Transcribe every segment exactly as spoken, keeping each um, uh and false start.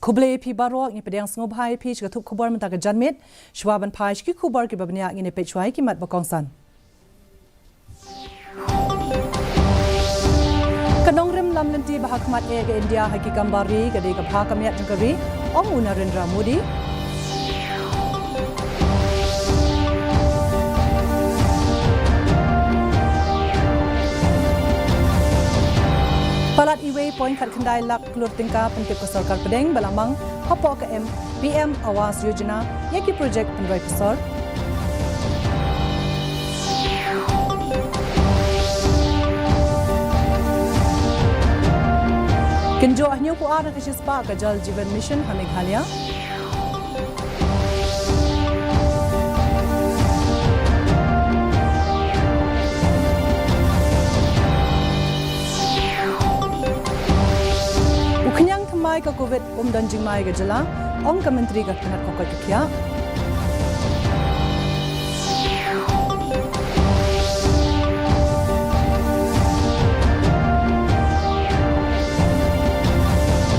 Khublei phi baroh, ngi pdiang sngewbha ïa phi sha ka thup khubor mynta ka janmiet. Shuwa ban phai sha ki khubor kiba bniah, ngin ïa peit shuwa ïa ki mat ba kongsan. Ka nongrim lamlynti ba ha khmat eh ka India ha ki kam bar ri ka dei ka bha ka miat jong ka ri, ong u Narendra Modi. Palat iwei point khatkhyndai lak klur tyngka pyntip ka sorkar pdeng ba la mang hapoh ka M, P M Awas Yojana ïa ki projek pynroi pynjor. Kynjoh hynñiewphew ar na ka shispah ka Jal Jeevan Mission ha Meghalaya. U khñiang thymmai ka Covid um don jingma ïa ka jylla, ong ka Myntri ka tnat ka koit ka khiah.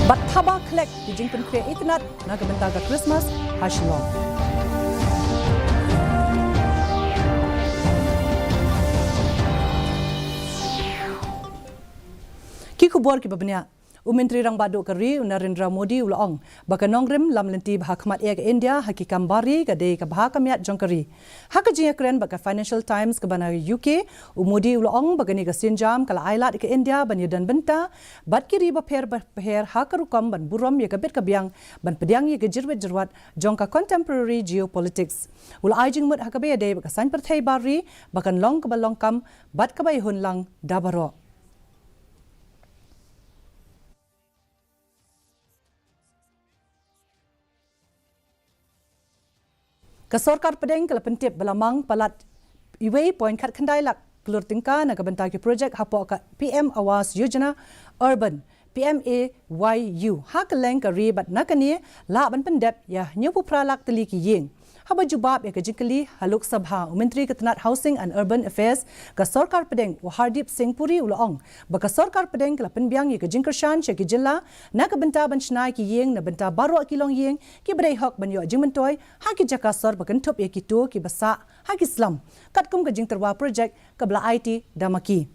Bad thaba khlek ki jingpynkhreh itynnat na ka bynta ka Krismas ha Shillong. Ki khubor kiba bniah. U Myntri Rangbah Duh ka ri, u Narendra Modi, u la ong ba ka nongrim lamlynti ba ha khmat eh ka India ha ki kam bar ri ka dei ka bha ka miat jong ka ri. Ha ka jingïakren bad ka Financial Times kaba na U K, u Modi u la ong ba kane ka sienjam ka la ailad ïa ka India ban ïadon bynta bad ki ri bapher bapher ha ka rukom ban burom ïa ka bit ka biang, ban pdiang ïa ka jyrwit jyrwat jong ka contemporary geopolitics. U la ai jingmut ha kaba ïadei bad ka saiñ pyrthei bar ri ba kan long kaba long kam bad kaba ïahun lang da baroh. Ka sorkar pdeng ka la pyntip ba la mang palat iwei point khatkhyndai lak klur tyngka na ka bynta ki projek hapoh ka P M Awas Yojana Urban, P M A Y U, ha kylleng ka ri bad na kane lah ban pyndep ïa hynñiewphew phra lak tylli ki ïing. Haba jubab ïa ka jingkylli ha Lok Sabha, u Myntri ka tnat Housing and Urban Affairs ka sorkar pdeng, u Hardeep Singh Puri, u la ong ba ka sorkar pdeng ka la pynbiang ïa ka jingkyrshan sha ki jylla na ka bynta ban shna ïa ki ïing na bynta baroh ki longïing kiba dei hok ban ïoh jingmyntoi ha ki jaka sor ba kynthup ïa kito kiba sah ha ki slum, katkum ka jingtyrwa projek kaba la aiti da ma ki.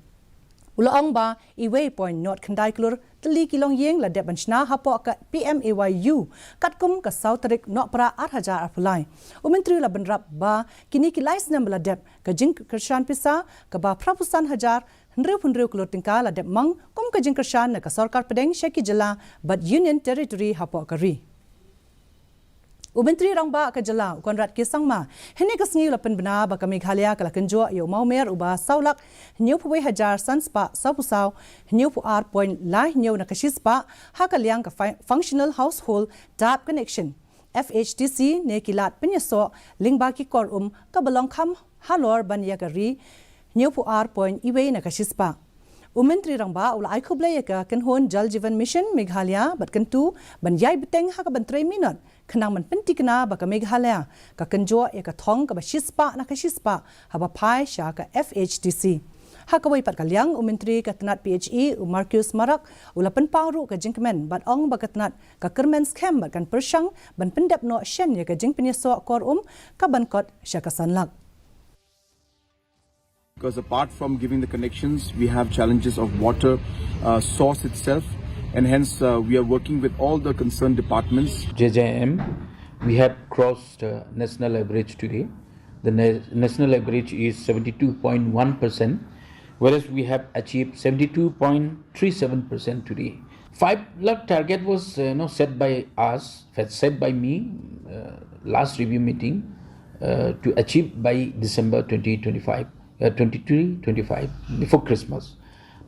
U la ong ba iwei point nod khyndai klur tylli ki longïing la dep ban shna hapoh ka P M A Y U katkum ka saw tarik Nohprah ar hajar arphew lai. U Myntri u la bynrap ba kine ki lai snem ba la dep, ka jingkyrshan pisa kaba phraphew san hajar hynriewphew hynriew klur tyngka la dep mang kum ka jingkyrshan na ka sorkar pdeng sha ki jylla bad Union Territory hapoh ka ri. U Myntri Rangbah ka jylla, u Conrad K Sangma, hynne ka sngi u la pynbna ba ka Meghalaya ka la kynjoh ïa u mawmer uba saw lak hynñiewphew wei hajar san spah sawphew saw, hynñiewphew ar point lai hynñiew na ka shispah, ha ka liang ka fi-, Functional Household Tap Connection, F H T C, ne ki lad pynïasoh lyngba ki kor um kaba long kham halor ban ïa ka ri, hynñiewphew ar point iwei na ka shispah. U Myntri Rangbah u la ai khublei ïa ka kynhun Jal Jeevan Mission Meghalaya bad kyntu ban ïai bteng ha kaban trei minot khnang ban pynthikna ba ka Meghalaya ka kynjoh ïa ka thong kaba shispah na ka shispah haba phai sha ka F H T C. Ha kawei pat ka liang, u Myntri ka tnat P H E, u Marcuise Marak, u la pynpaw ruh ka jingkmen bad ong ba ka tnat ka kyrmen skhem bad kan pyrshang ban pyndep noh shen ïa ka jingpynïasoh kor um kaban kot sha ka san lak. Because apart from giving the connections, we have challenges of water, uh, source itself, and hence, uh, we are working with all the concerned departments. J J M, we have crossed, uh, national average today. The na-, national average is seventy-two point one percent, whereas we have achieved seventy-two point three seven percent today. Five lakh target was, uh, you know, set by us, set by me, uh, last review meeting, uh, to achieve by December twenty twenty-five, uh, twenty-three twenty-five, before Christmas.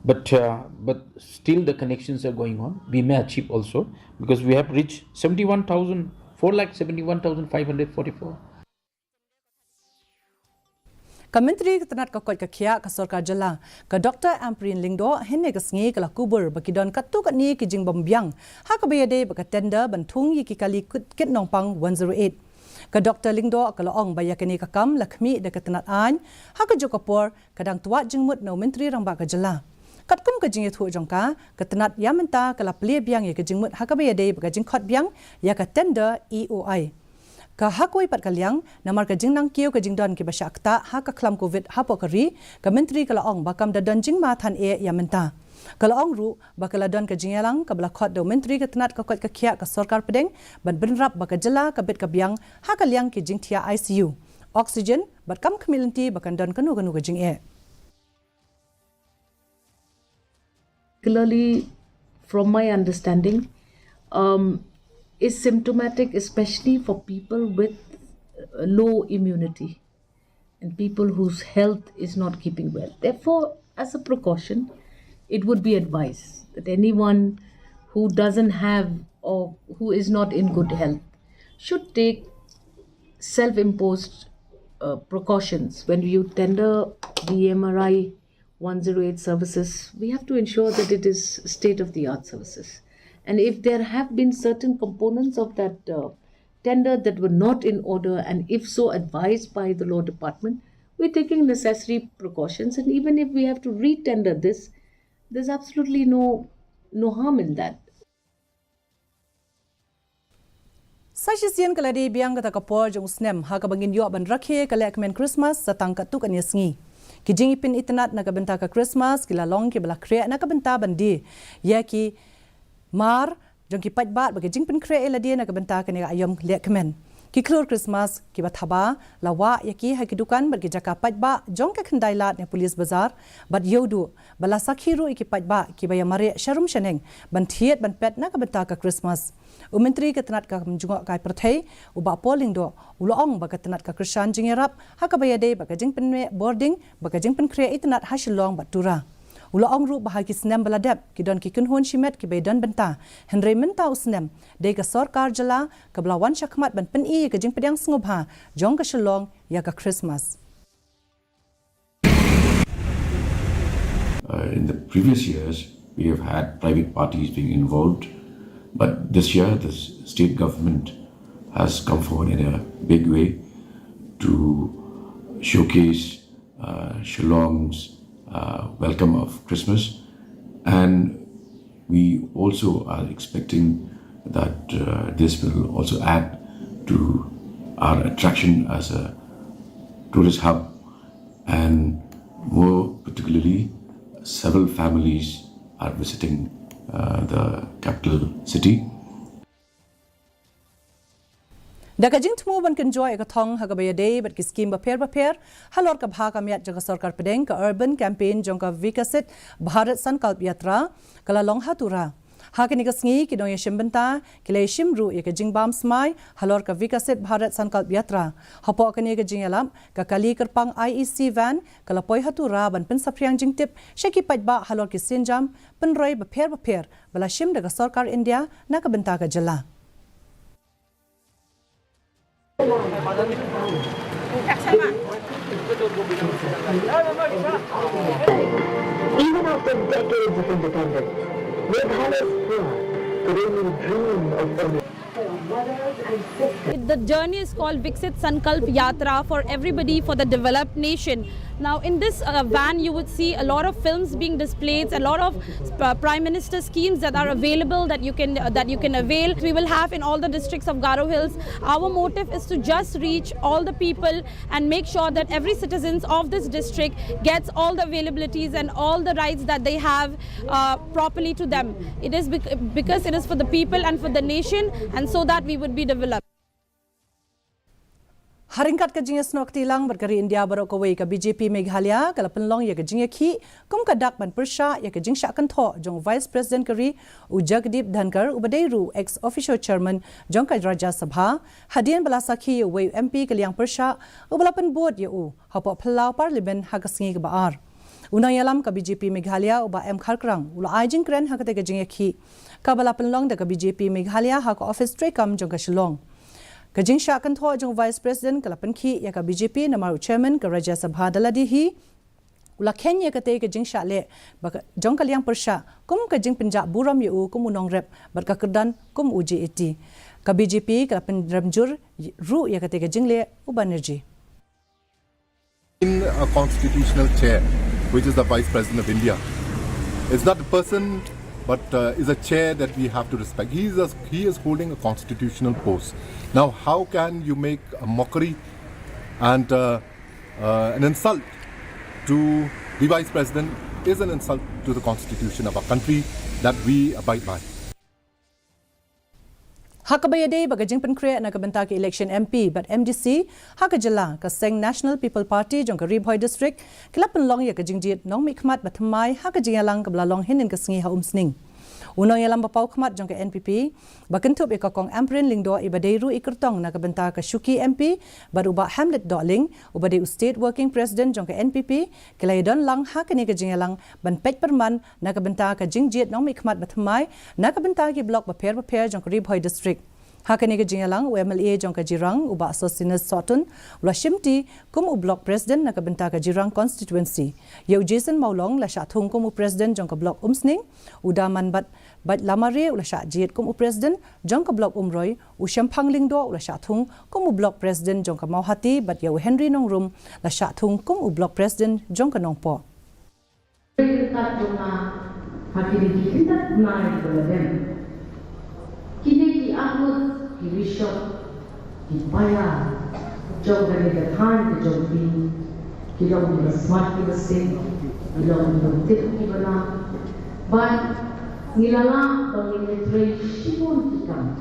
But, uh, but still the connections are going on. We may achieve also because we have reached seventy-one thousand, four lakh seventy-one thousand five hundred forty-four. Ka Myntri ka tnat ka koit ka khiah ka sorkar jylla, ka Doctor Ampareen Lyngdoh, hynne ka sngi ka la kubur ba ki don katto katne ki jingbym biang ha kaba ïadei bad ka tender ban thung ïa ki kali kit, kit nongpang one zero eight. Ka Doctor Lyngdoh ka la ong ba ïa kane ka kam la khmih da ka tnat aiñ, ha kajuh ka por ka dang twad jingmut na u Myntri Rangbah ka jylla. Katkum ka jingïathuh jong ka, ka tnat ïa mynta ka la plie biang ïa ka jingmut ha kaba ïadei bad ka jingkhot biang ïa ka tender E O I. Ka ha kawei pat ka liang, namar ka jingnangkiew ka jingdon kiba shah ktah ha ka khlam Covid hapoh ka ri, ka Myntri ka la ong ba kam da don jingma than eh ïa mynta. Ka la ong ruh ba ka la don ka jingïalang kaba la khot da u Myntri ka tnat ka koit ka khiah ka Sorkar Pdeng ban bynrap ba ka jylla ka bit ka biang ha ka liang ki jingthiah I C U, oxygen, bad kam khmih lynti ba kan don kano kano ka jingeh. Particularly, from my understanding, um, is symptomatic, especially for people with uh, low immunity and people whose health is not keeping well. Therefore, as a precaution, it would be advised that anyone who doesn't have or who is not in good health should take self imposed uh, precautions. When you tender the M R I one zero eight services, we have to ensure that it is state of the art services. And if there have been certain components of that uh, tender that were not in order, and if so advised by the law department, we're taking necessary precautions. And even if we have to re-tender this, there's absolutely no, no harm in that. Sa shisien ka la dei biang kata ka por jong u snem ha kaba ngin ïoh ban rakhe ka lehkmen Christmas sa tang katto katne sngi. Ki jingpynitynnad na ka bynta ka Christmas ki la long kiba la khreh na ka bynta ban die ïa ki mar jong ki paidbah bad ki jingpynkhreh ïa lade na ka bynta kane ka aïom lehkmen. Ki khlur Christmas kiba thaba la wah ïa ki ha ki dukan bad ki jaka paidbah jong ka Khyndailad ne Police Bazar bad ïoh duh ba la sakhi ruh ïa ki paidbah kiba ïa mareh sharum shaneng ban thied ban pet na ka bynta ka Christmas. U Myntri ka tnat ka kam jngohkai pyrthei, u Bah Paul Lyngdoh, u la ong ba ka tnat ka kyrshan jingïarap ha kaba ïadei bad ka jingpynmih bording bad ka jingpynkhreh itynnad ha Shillong bad Tura. U la ong ruh ba ha ki snem ba la dep ki don ki kynhun shimet kiba ïadon bynta, hynrei mynta u snem dei ka sorkar jylla kaba la wan shakhmat ban pyni ïa ka jingpdiang sngewbha jong ka Shillong ïa ka Christmas. Uh, in the previous years, we have had private parties being involved, but this year the s- state government has come forward in a big way to showcase uh, Shillong's uh, welcome of Christmas, and we also are expecting that uh, this will also add to our attraction as a tourist hub, and more particularly, several families are visiting uh, the capital city. Da ka jingthmu ban kynjoh ïa ka thong ha kaba ïadei bad ki skim bapher bapher halor ka bha ka miat jong ka sorkar pdeng, ka urban campaign jong ka Viksit Bharat Sankalp Yatra ka la long ha Tura. Ha kane ka sngi ki nongïashim bynta ki la ïashim ruh ïa ka jingbam smai halor ka Viksit Bharat Sankalp Yatra. Hapoh kane ka jingïalap, ka kali kyrpang I E C van ka la poi ha Tura ban pynsaphriang jingtip sha ki paidbah halor ki sienjam pynroi bapher bapher ba la shim da ka sorkar India na ka bynta ka jylla. Even after decades of independence, Meghalay's poor could only dream of forming. The journey is called Viksit Sankalp Yatra for everybody for the developed nation. Now, in this uh, van, you would see a lot of films being displayed, a lot of uh, prime minister schemes that are available that you can uh, that you can avail. We will have in all the districts of Garo Hills. Our motive is to just reach all the people and make sure that every citizens of this district gets all the availabilities and all the rights that they have uh, properly to them. It is bec- because it is for the people and for the nation, and so that we would be developed. Ha ryngkat ka jingïasnoh kti lang bad ka ri India baroh kawei, ka B J P Meghalaya ka la pynlong ïa ka jingïakhih kum ka dak ban pyrshah ïa ka jingshah kynthoh jong u Vice President ka ri, u Jagdeep Dhankhar, uba dei ruh ex officio chairman jong ka Rajya Sabha, hadien ba la sakhi ïa uwei u M P ka liang pyrshah uba la pynbud ïa u hapoh phyllaw Parliament ha ka sngi kaba ar. U nongïalam ka B J P Meghalaya, u Bah M Kharkrang, u la ai jingkren ha katei ka jingïakhih kaba la pynlong da ka B J P Meghalaya ha ka ophis treikam jong ka Shillong. Ka jingshah kynthoh jong u Vice President ka la pynkhih ïa ka B J P namar u Chairman ka Rajya Sabha da lade hi u la kheiñ ïa katei ka jingshah leh ba ka, jong ka liang pyrshah kum ka jingpynjah burom ïa u kum u nongrep bad ka kyrdan kum u J A T. Ka B J P ka la pynrem jur ruh ïa katei ka jingleh u Banerjee. In a constitutional chair, which is the Vice President of India, It's not a person, but uh, is a chair that we have to respect. He is, a, he is holding a constitutional post. Now, how can you make a mockery and uh, uh, an insult to the vice president is an insult to the constitution of our country that we abide by. Ha kaba ïadei bad ka jingpynkhreh na ka bynta ka election M P bad M D C ha ka jylla, ka seng National People Party jong ka Ri Bhoi District ka la pynlong ïa ka jingjied nongmihkhmat bathymmai ha ka jingïalang kaba la long hynnin ka sngi ha Umsning. U nongïalam ba paw khmat jong ka N P P ba kynthup ïa ka Kong Ampareen Lyngdoh, iba dei ruh i kyrtong na ka bynta ka shuki M P, bad u Bah Hamlet Dohling, uba dei u State Working President jong ka N P P, ki la ïadon lang ha kane ka jingïalang ban peit pyrman na ka bynta ka jingjied nongmihkhmat bathymmai na ka bynta ki block bapher bapher jong ka Ri Bhoi District. Ha kane ka jingïalang, u M L A jong ka Jirang, u Bah Sosthenes Sohtun, u la shimti kum u block president na ka bynta ka Jirang constituency. Ïa u Jason Mawlong la shah thung kum u president jong ka block Umsning, u Damanbat Bad Lamare u la shah jied kum u president jong ka block Umroi, u Shemphang Lyngdoh u la shah thung kum u block president jong ka Mawhati, bad ïa u Henry Nongrum la shah thung kum u block president jong ka Nongpoh. Kyntat jong nga ha kine ki kyntat bnai ba la dem. Kine ki arngut ki bishop ki paia jong kane ka thaiñ ka jong phi ki long kiba smat kiba seng, ki long kiba tip kiba nang. Bad ngi la lah ba ngin ïatrei shibun ki kam.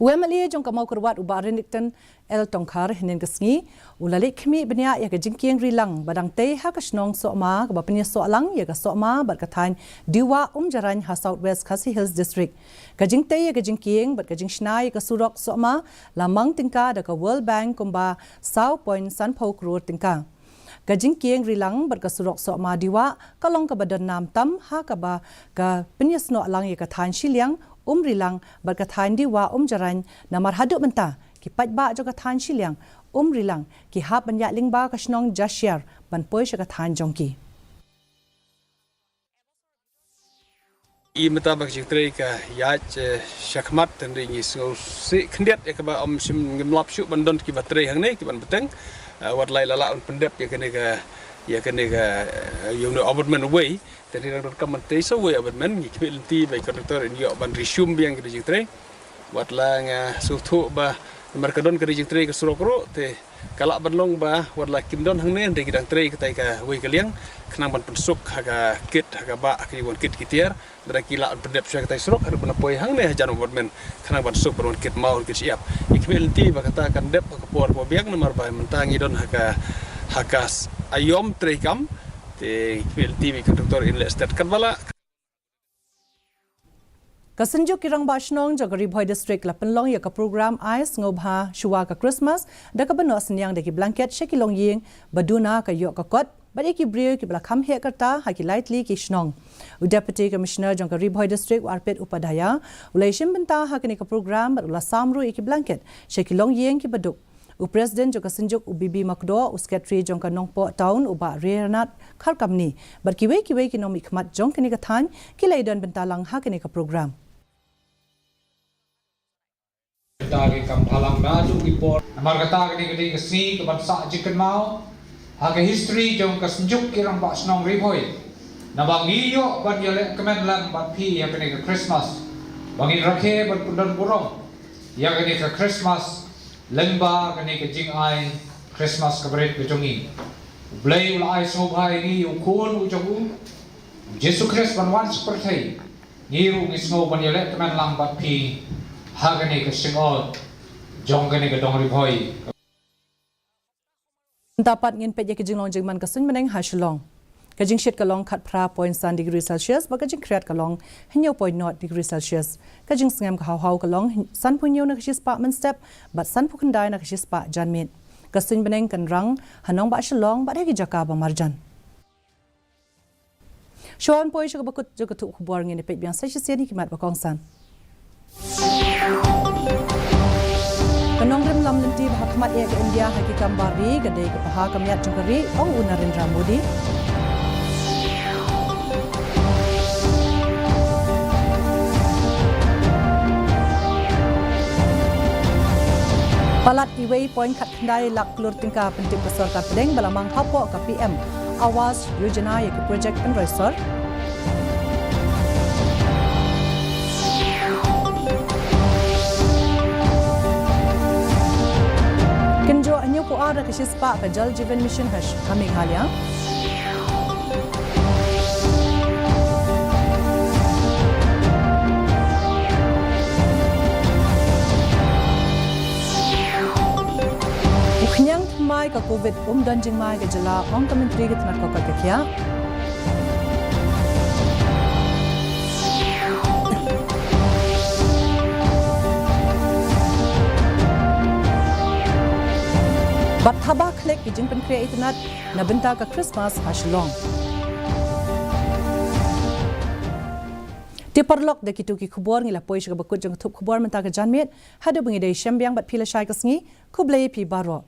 U M L A jong ka Mawkyrwat, u Bah Renikton L Tongkhar, hynnin ka sngi u la leit khmih bniah ïa ka jingkieng rilang ba dang tei ha ka shnong Sohma, kaba pynïasoh lang ïa ka Sohma bad ka thaiñ Diwah Umjarain ha South West Khasi Hills District. Ka jingtei ïa ka jingkieng bad ka jingshna ïa ka surok Sohma la mang tyngka da ka World Bank kumba saw point sanphew klur tyngka. Ka jingkieng rilang bad ka surok Sohma Diwah ka long kaba don nam tam, ha kaba ka pynïasnoh lang ïa ka thaiñ shiliang Umrilang bad ka thaiñ Diwah Umjarain, namar haduh mynta ki paidbah jong ka thaiñ shiliang Umrilang ki hap ban ïaid lyngba ka shnong Jashiar ban poi sha ka thaiñ jong ki. I mynta ba ka jingtrei ka ïaid, eh, shakhmat, hynrei ngi sngewsih khyndiat ïa kaba ym shym ngim lap shuh ban don kiba trei hangne kiban bteng. Eh, wat la i la lah ban pyndep ïa kane ka, ïa kane ka, eh, ïa une u abutment uwei. Te hynrei dang donkam ban trei sa uwei u abutment, ngi khmih lynti ba i kontraktor in ïoh ban resume biang ïa ka jingtrei. Wat la nga sngewthuh ba namar ka don ka jingtrei ka surok ruh, te ka lah ban long ba wat la kim don hangne, hynrei ki dang trei katai kawei ka liang khnang ban pynsuk ha ka kit, ha ka bah, ha ka ïing wan kit ki tiar, lada ki lah ban pyndep shuwa katai surok, haduh ban poi hangne hajan u abutment khnang ban suk ban wan kit maw kit shyiap. Ngi khmih lynti ba kata kan dep ha ka por kaba biang namar ba mynta ngi don ha ka, ha ka s-, aïom treikam, te ngi khmih lynti ba i kontraktor in leh stet katba lah. Ka Synjuk ki Rangbah Shnong jong ka Ri Bhoi District la pynlong ïa ka program ai sngewbha shuwa ka Christmas da kaba noh synñiang da ki blanket sha ki longïing ba duna ka ïoh ka kot bad ïa ki briew kiba la kham heh ka rta ha ki lai tylli ki shnong. U Deputy Commissioner jong ka Ri Bhoi District, u Arpit Upadhyaya, u la ïashim bynta ha kane ka program bad u la sam ruh ïa ki blanket sha ki longïing kiba duk. U President jong ka Synjuk, u B B Makdoh, u Secretary jong ka Nongpoh Town, u Bah Rianath Kharkamni, bad kiwei kiwei ki nongmihkhmat jong kane ka thaiñ ki la ïadon bynta lang ha kane ka program. Kata ki kam bhalang naduh ki por. Namar kata kane ka dei ka sngi kaban sah jingkynmaw ha ka history jong ka Synjuk ki Rangbah Shnong Ri Bhoi. Naba ngi ïoh ban ïaleh kmen lang bad phi ïa kane ka Christmas. Ba ngin rakhe ban pyndon burom ïa kane ka Christmas lyngba kane ka jingai Christmas kaba rit ka jong ngi. U Blei u la ai sngewbha ïa ngi ïa u Khun u jong u, u Jisu Khrist ban wan sha pyrthei. Ngi ruh ngi sngew ban ïaleh kmen lang bad phi ha kane ka shnong jong kane ka dong Ri Bhoi. Mynta pat ngin peit ïa ka jinglong jingman ka suiñ bneng ha Shillong. Ka jingshit ka long khatphra point san degree Celsius, bad ka jingkhriat ka long hynñiew point nought degree Celsius. Ka jingsngem ka hawhaw ka long sanphew hynñiew na ka shispah mynstep, bad sanphew khyndai na ka shispah janmiet. Ka suiñ bneng kan rang ha nongbah Shillong bad ha ki jaka ba marjan. Shuwa ban poi sha kaba kut jong ka thup khubor, ngin ïa peit biang sa shisien ïa ki mat ba kongsan. Ka nongrim lam lynti ba ha khmat ïa ka India ha ki kam bar ri ka dei ka paha ka miat jong ka ri, ong u Narendra Modi. Palat iwei point khatkhyndai lak klur tyngka pyntip ka sorkar pdeng ba la mang hapoh ka P M Awas Yojana ïa ki projek pynroi sor. Kynjoh hynñiewphew ar na ka shispah ka Jal Jeevan Mission ha Meghalaya. U khñiang thymmai ka Covid um don jingma ha ka jylla, ong ka Myntri ka tnat ka koit ka khiah. Bad thaba khlieh ki jingpynkhreh itynnad na bynta ka Christmas ha Shillong. Te paralok, da kito ki khubor ngi la poi sha kaba kut jong ka thup khubor mynta ka janmiet. Haduh ba ngi dei shem biang bad phi lashai ka sngi, khublei phi baroh.